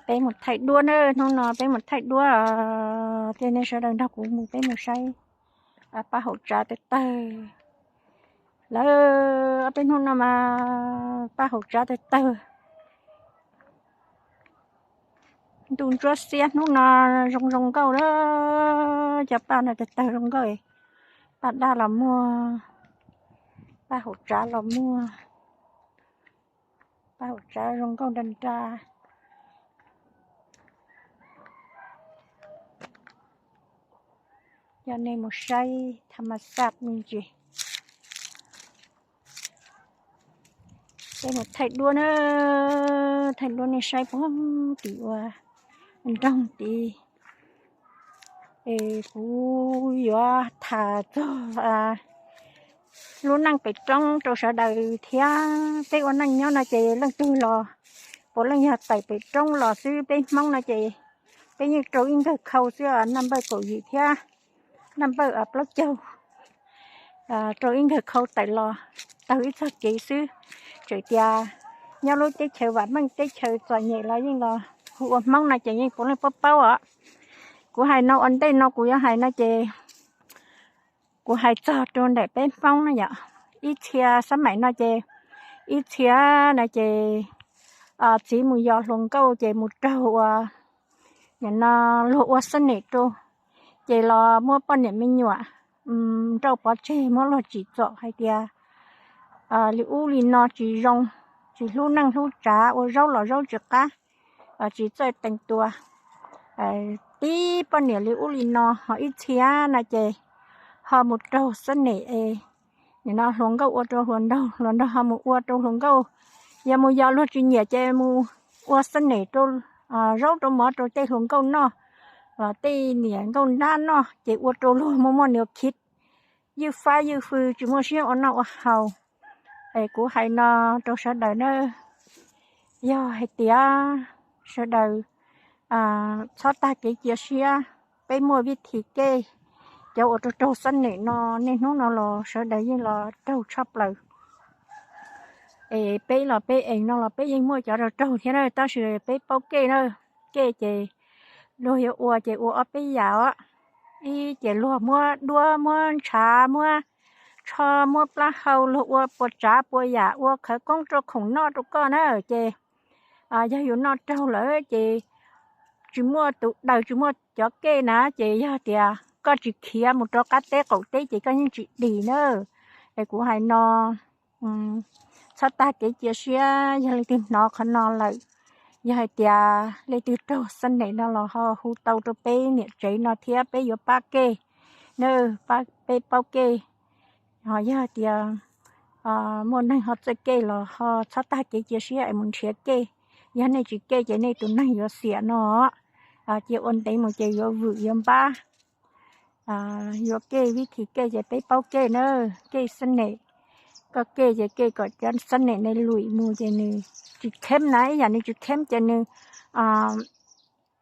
Peb mus thaij duab na, hnub no peb mus thaij duab, ces nej sawv daws nrog kuv mus, peb mus saib paj hauv tsav tawg tawg. Lawv ob peb hnub no mas paj hauv tsav tawg tawg. Ntuj ntsuab xiab hnub no zoo zoo nkauj lawm, cov paj no tawg tawg zoo nkauj. Paj daj los muaj, paj hauv tsav los muaj, paj hauv tsav zoo nkauj nra nra. Coj nej mus saib tham mas xaj me ntsis. Peb mus thaij duab na, thaij duab nej saib puag tim ua nroog tid. Es kuv yuav tham txog lub neej pem roob rau sawv daws thiab. Peb ua neej nyob no ces leej twg los puav leej yog tawm pem roob los xwb. Peb Hmoob no ces peb yeej rau ib nkawg khau xwb, naj npawj kaum yim thiab naj npawj plaub caug, rau ib nkawg khau tawm los taug ib txoj kev xwb. Txawm tias nyob lub teb chaws vam meej teb chaws txom nyem los yeej los hu ua Hmoob no ces yeej puav leej paub paub os. Kuv hais no ua ntej no kuv yuav hais no ces kuv hais txog rau ntawm peb Hmoob no yom. Ib txhia xab maim no ces, ib txhia no ces txiv mus yos hluas nkauj ces mus raug ua, nim no luag ua xab nem rau, ces los muab poj niam me nyuam nrauj pov tseg, muab luag tsim txom hais tias li ub li no tsis zoo, tsis hlub neej hlub tsav, ua zaub los zaub tsis qab, tsis txawj tees tua, tib poj niam li ub li no. Ho ib txhia no ces ho mus raug xab nem es nim no hluas nkauj ua rau hluas nraug, hluas nraug ho mus ua rau hluas nkauj. Yog mus yos luag tsis nyiam ces mus ua xab nem rau zaub rau mov rau tej hluas nkauj noj, los tej niam nkauj nrab noj, ces ua rau luag muaj muaj nws khiv, ywj fab ywj fwj tsis muaj siab ua noj ua haus. Es kuv hais no rau sawv daws na, yog hais tias sawv daws txhob tag kev cia siab, peb muaj vib thim kej, cov uas raug raug xab nem no niaj hnub no los sawv daws yeej los raug tshaj plaws. Es peb los peb ees no los peb yeej muaj cov raug raug thiab na, tab sis peb paub kej na, kej ces luag yuav ua ces ua ob peb yam os. Ib ces luag muab duab muab ntshav muab tsho muab plaub hau, luag ua puas tsav puas yam, ua khawv koob rau khoom noj rau koj na, ces yog yus noj raug lawm ces tsis muaj tus daws tsis muaj cov kej na, ces yog tias koj tsis khiav mus rau qab teb qaum teb ces koj yeej tsis dim na. Es kuv hais no, txhob tag kev cia siab yog leej twg hnov qhov no lawm. Yog hais tias leej twg raug xab nem no los ho hu tau rau peb niam tsev no thiab peb yuav pab kej na, pab peb paub kej. Ho yog tias muaj neeg ho txawj kej los ho txhob tag kev cia siab es mus nrhiav kej. Yog nej tsis kej ces nej tus neeg yuav xiam no. Cia ua ntev mus ces yuav vwm yuav npab. Yuav kej vib thim kej ces peb paub kej na, kej xab nem. Koj kej ces kej kom cov xab nem ne luim mus ces nws tsis kheeb na, ib yam nws tsis kheeb ces nws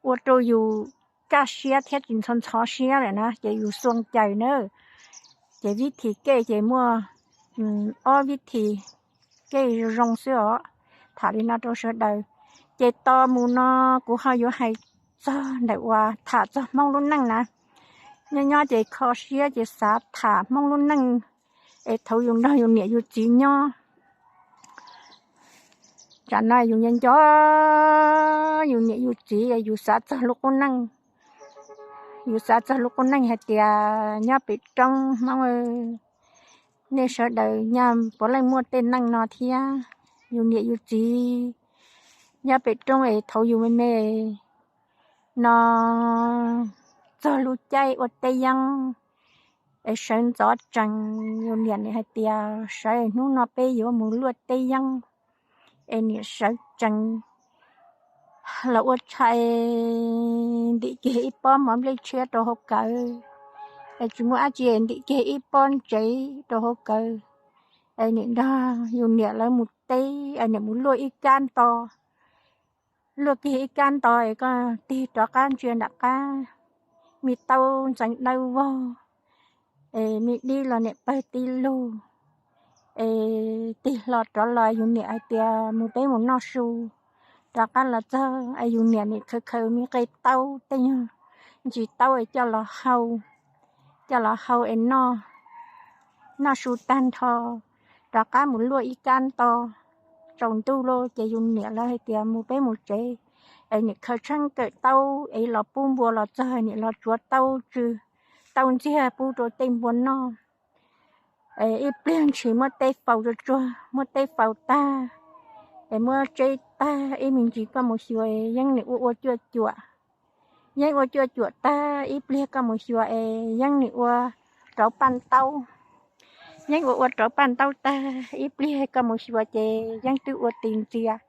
ua rau yus kaj siab thiab tsis ntxhov ntxhov siab lawm na, ces yus xuas caws na. Ces vib thim kej ces muaj ob vib thim kej zoo zoo xwb os. Tham li no rau sawv daws. Ces tos mus no kuv ho yuav hais txog ntawm uas tham txog Hmoob lub neej na. Nyob nyob ces kho siab ces xav tham Hmoob lub neej es thaum yus nrog yus niam yus txiv nyob. Tsam no yus nco nco yus niam yus txiv, yus xav txog lub qub neej. Yus xav txog lub qub neej hais tias nyob pem roob Hmoob, nej sawv daws nyaj puav leej muaj tej neej no thiab. Yus niam yus txiv nyob pem roob es thaum yus me me no txog lub caij ua teb yeeb es sawv ntxov tsees, yus niam nim hais tias sawv hnub no peb yuav mus luaj teb yeeb, es niam sawv tsees los ua tshais ntim kiag ib pob mov nplej tshiab rau hauv kawm, es tsis muaj dab tsi ntim kiag ib pob ntsev rau hauv kawm, es niam nrog yus niam lawv mus teb, es niam mus luaj ib kab nto, luaj kiag ib kab nto es koj tig rov qab ntsia nram qab, me taub ntxeev dawb vog, es me dib los niam pawg tib lug, es tig hlo rov los yus niam hais tias mus peb mus noj su, Rov qab los txog es yus niam nim khaws khaws me qe taub tej nyuag ntsis taub es coj los hau, coj los hau es noj, noj su tag nrho, rov qab mus luaj ib kab nto. Tsaus ntuj lawm ces yus niam lawv hais tias mus peb mus tsev, es nim khaws tsheeb kawm taub es los pub npua los txog nim los tsuav taub tsw, taub ntxiag pub rau tej npua noj. Ib pliag ntshis muab teb faus tsuag tsuag, muab teb faus tag, es muab tseb tag, ib me ntsis koj mus xyuas yeeb nim ua ua cuaj cuam. Yeeb ua cuaj cuam tag ib pliag koj mus xyuas es yeeb nim ua rauv paj ntaub. Yeeb ua ua rauv paj ntaub tag ib pliag koj mus xyuas ces yeeb twb ua tis ntxias.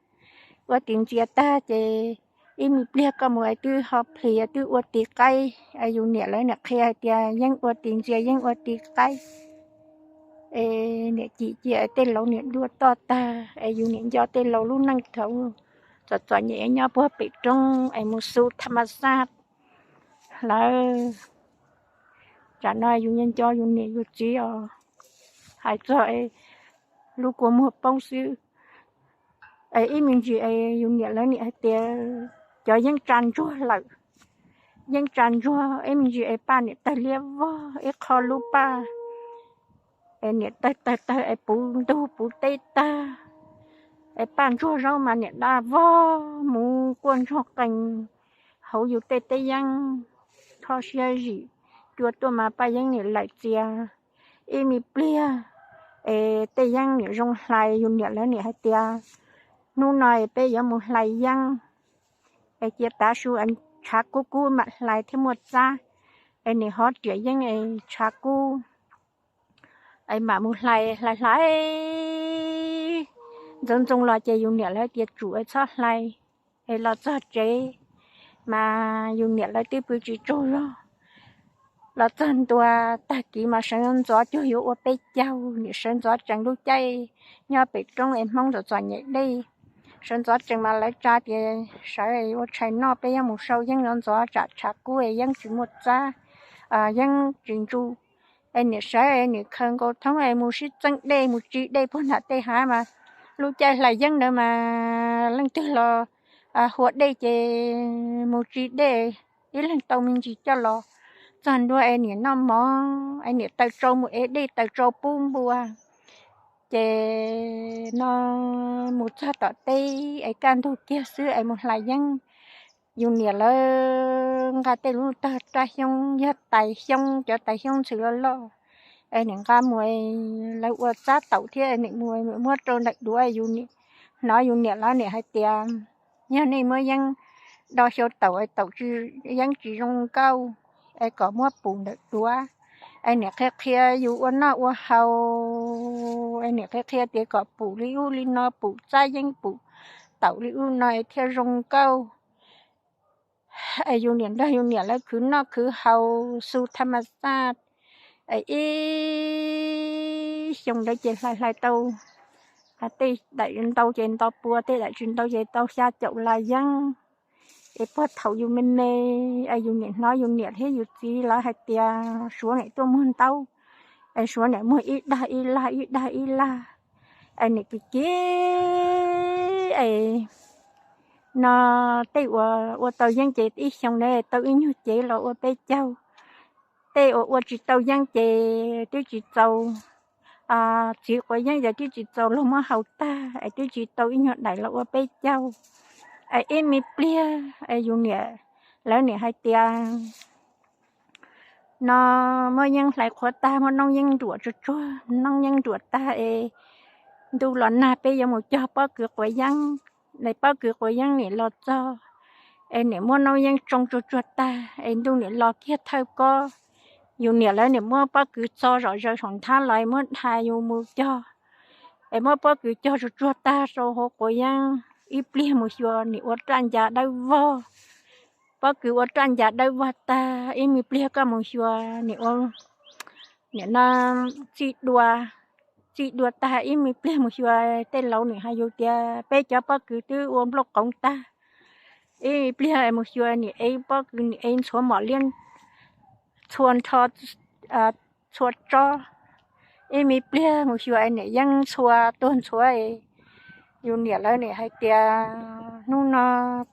Ua tis ntxias tag ces ib me pliag koj mus es twb ho plhis twb ua tis qaib. Yus niam lawv nim qhia hais tias yeeb ua tis ntxias yeeb ua tis qaib. Es nim cim cia tej laus nim dua toj tag es yus nim nco tej laus lub neej thaum txom txom nyem nyob puag pem roob es mus xu tha ma xaj lawm. Tsam no yus nco yus niam yus txiv os, hais txog lub kua muag poob xwb. Es ib me ntsis es yus niam lawv nim hais tias cov yeeb tsa ntsuag lawm. Yeeb tsa ntsuag ib me ntsis es paj nim tawg liab vog ib qho lub paj, es nim tawg tawg tawg es puv ntug puv teb tag, es paj ntsuag zaub mas nim daj vog mus quaj ntsoog qees hauv yus tej teb yeeb. Tho siab zim cua tuaj mas paj yeeb nim lawm txias. Ib me pliag es tej yeeb nim zoo hlais, yus niam lawv nim hais tias hnub no es peb yuav mus hlais yeeb, es cia tav su tshav kub kub mam hlais thiaj muaj txab. Es nim hov riam yeeb es tshav kub es mam mus hlais hlais hlais ntxoov ntxoo los ces yus niam lawv tias tsum es txhob hlais. Es los txog tsev mas yus niam lawv twb pw tsis tsaug zog. Los txog ntua tag kis mas sawv ntxov cuag yuav ua peb caug, nim sawv ntxov tsees lub caij nyob pem roob es Hmoob txom txom nyem dej. Sawv ntxov tsees mas lawv tsa tias sawv ua tshais noj peb yuav mus sau yeeb ntxov ntxov tsam tshav kub es yeeb tsis muaj txab, yeeb tsis ntsu. Es nim sawv nim khaws nkaus thoob es mus sib txeeb dej mus tsis dej puag nram tej hav mas lub caij hlais yeeb ntawd mas leej twg los hua dej ces mus tsis dej, ib leeg tau me ntsis coj los. Txog ntua es nim noj mov es nim taws tsau mus ev dej taws tsau pub npua. Ces no mus txog tom teb es kaj ntug kiag xwb es mus hlais yeeb. Yus niam lawv nqa tej lub tog raj xyoob yog tais xyoob, cov tais xyoob ntxhw loj loj, es nim nqa mus, lawv ua txab taum thiab nim mus muab rau ntawm duav. Yus hnov yus niam lawv nim hais tias yog nej muab yeeb do xyau taum, taum yeeb tsis zoo nkauj, es kom muab pum ntawm duav. Es nim qhia qhia yus ua noj ua haus, es nim qhia qhia tias kom pum li ub li no, pum txab yeeb pum taum li ub no es thiaj zoo nkauj. Es yus niam nrog yus niam lawv khwv noj khwv haus xu tha ma xaj. Es ib xyoo ntawd ces hlais hlais tau, tej daim ntau ces nto pua, tej daim tsis ntau ces tau xya caum las yeeb. Es puag thaum yus me me, es yus niam hnov yus niam thiab yus txiv lawv hais tias Suav niam tuaj muag ntaub, es Suav niam muag ib dag ib lag ib dag ib lag, es niam kis kis, es no tej uas ua tau yeeb ces ib xyoo na tau ib nyuag cev los ua peb caug. Tej uas ua tsis tau yeeb ces twb tsis txaus, txiv quav yeeb ces twb tsis txaus luag muab haus tag es twb tsis tau ib nyuag daim los ua peb caug. Es ib me pliag es yus niam, lawv niam hais tias no muab yeeb hlais qhuav tag, muab noob yeeb nruam tsuag tsuag, noob yeeb nruam tag es ntuj los nag peb yuav mus cog pob kws quav yeeb. Es pob kws quav yeeb nim los txog, es nim muab noob yeeb tsoo tsuag tsuag tag es ntuj nim los kiag thawj kob. Yus niam lawv nim muab pob kws txo zom zaws saum nthab los muab dhais yus mus cog. Es muab pob kws cog tsuag tsuag tag rau hauv quav yeeb, ib pliag mus xyuas nim ua raj ncas dawb vog. Pob kws ua raj ncas dawb vog tag ib me pliag koj mus xyuas nim ua, nim no txij dua, txij dua tag ib me pliag mus xyuas tej laus nim hais yus tias peb cov pob kws twb ua nplooj qoov tag. Ib me pliag mus xyuas nim ev pob kws nim ev ntxhuav mom liab, txhua nrho, txhua tsob. Ib me pliag mus xyuas nim yeeb ntxhua tuag ntxhuav. Yus niam lawv nim hais tias Hnub no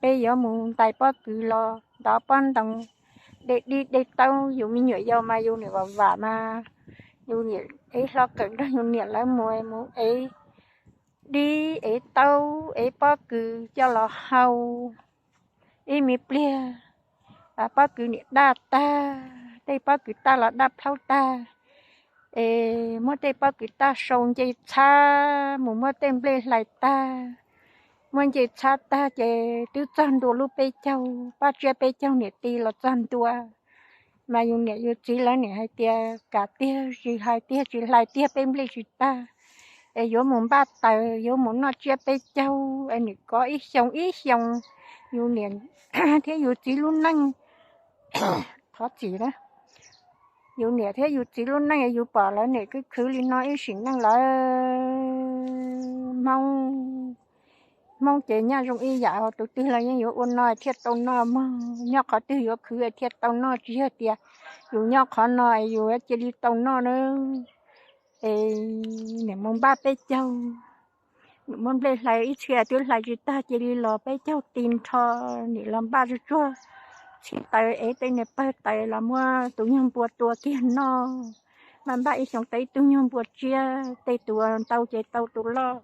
peb yuav mus ntais pob kws los ntov pob ntoo, de dib de taub. Yus me nyuam yaus mas yus niam vam vam mas yus niam ev hlo qawm nrog yus niam lawv mus, mus ev dib ev taub ev pob kws coj los hau. Ib me pliag pob kws niam daj tag, tej pob kws taj los daj plhaub tag, es muab tej pob kws taj sau nce txhab mus muab tej nplej hlais tag. Muab nce txhab tag ces twb txog ntua lub peb caug, paj tsiab peb caug niam tij los txog ntua. Mas yus niam yus txiv lawv niam hais tias kam tiag, tsis hlais tiag, tsis hlais tiag peb nplej tsis tag, es yuav mus npaj taws yuav mus noj tsiab peb caug es nws kov ib xyoo ib xyoo. Yus niam thiab yus txiv lub neej, qhov txim na, yus niam thiab yus txiv lub neej yus pom lawv niam khwv khwv li no ib sim neej lawm. Hmoob, Hmoob ces nyaj zoo ib yam, tus twg los yeej yuav ua no thiaj tau noj mog, nyob qhov twg yuav khwv thiaj tau noj, tsis yog tias yus nyob qhov no es yus cia li tau noj na. Es niam mus npaj peb caug, niam muab nplej hlais ib txhia twb hlais tsis tag cia li los peb caug ti nrho. Niam los npaj tsuag tsuag txhij taws es tej niag pawg taws los muab tus nyuag npua tua kiag noj. Mas npaj ib xyoo tau ib tug nyuag npua tsiab, tej tus ntau ces tau tus loj,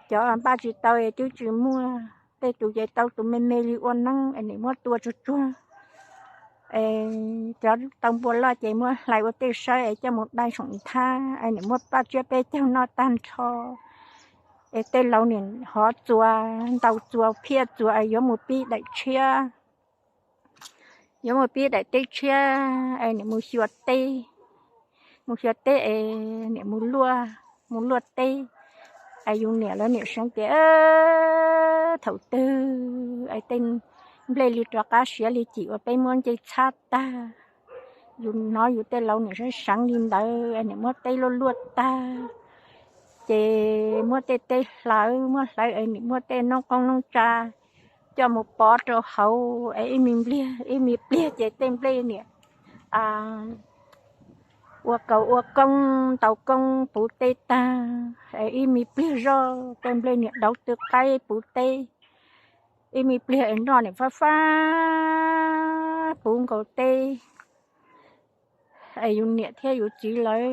cov npaj tsis tau es twb tsis muaj, tej tus ces tau tus me me li ua neeb es niam muab tua tsuag tsuag. Es cov tau npua loj ces muab hlais ua tej sawb es coj mus dai saum nthab es niam muab paj tsiab peb caug noj tag nrho. Es tej laus niam hov txuas, ntaus txuas, phiaj txuas es yuav mus pib daim tshiab, yuav mus pib daim teb tshiab es niam mus xyuas teb, mus xyuas teb es niam mus luaj, mus luaj teb. Es yus niam lawv niam seev tias thaum twg es tej nplej li rov qab siav li cim uas peb muab nce txhab tag. Yus hnov yus tej laus niam seev seev li ntawd es niam muab teb luaj luaj tag ces muab tej teb hlawv, muab hlawv es niam muab tej noob qoob noob tsa coj mus pov rau hauv es ib me pliag, ib me pliag ces tej nplej niam ua kaus ua koob ntaus koob puv teb tag, es ib me pliag zoj tej nplej niam dauv tw qaib puv teb, ib me pliag es nroj niam fab fab puv nkaus teb. Es yus niam thiab yus txiv lawv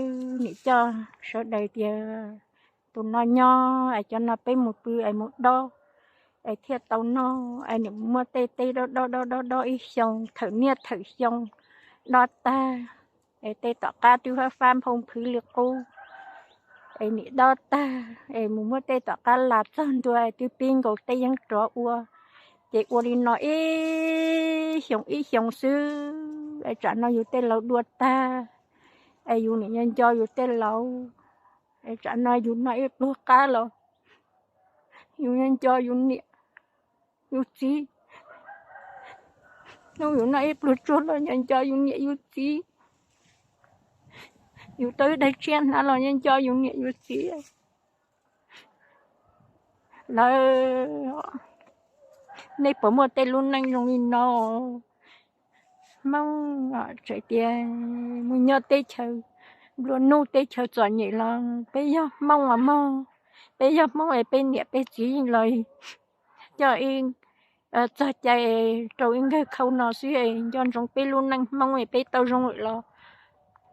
niam coj sawv daws tias tus no nyob es cov no peb mus pw es mus dob es thiaj tau noj. Es niam muab tej teb dob dob dob dob dob ib xyoo, thawm niaj thawm xyoo dob tag, es tej tom qab twb fab fab nphau nphwv li qub. Es niam dob tag es mus muab tej tom qab las txog ntua twb pib nkaus tej yeeb rov ua. Ces ua li no ib xyoo ib xyoo xwb es tsam no yus tej laus dua tag, es yus niam nco nco yus tej laus, es tsam no yus noj ib pluag qab los yus nco nco yus niam yus txiv. Hnub yus noj ib pluag tsuag los nco nco yus niam yus txiv. Yus tau ib daig tshiab hnav los nco nco yus niam yus txiv. Lawv, nej puas muaj tej lub neej zoo li no? Hmoob tseem tias mus nyob teb chaws nplua nuj teb chaws txom nyem los peb yog Hmoob os mog. Peb yog Hmoob es peb niam peb txiv los coj ib txog cai rau ib nkawg khau no xwb es nco ntsoov peb lub neej Hmoob es peb tau zoo lawm los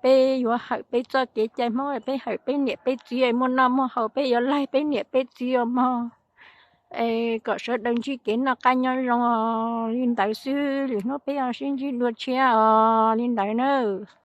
peb yuav hawm peb txoj kev cai Hmoob es peb hawm peb niam peb txiv es muaj noj muaj haus peb yuav laig peb niam peb txiv os mog. Es kom sawv daws ntsib kev noj qab nyob zoo os. Li ntawd xwb, lwm hnub peb ho sib ntsib dua tshiab os. Li ntawd na.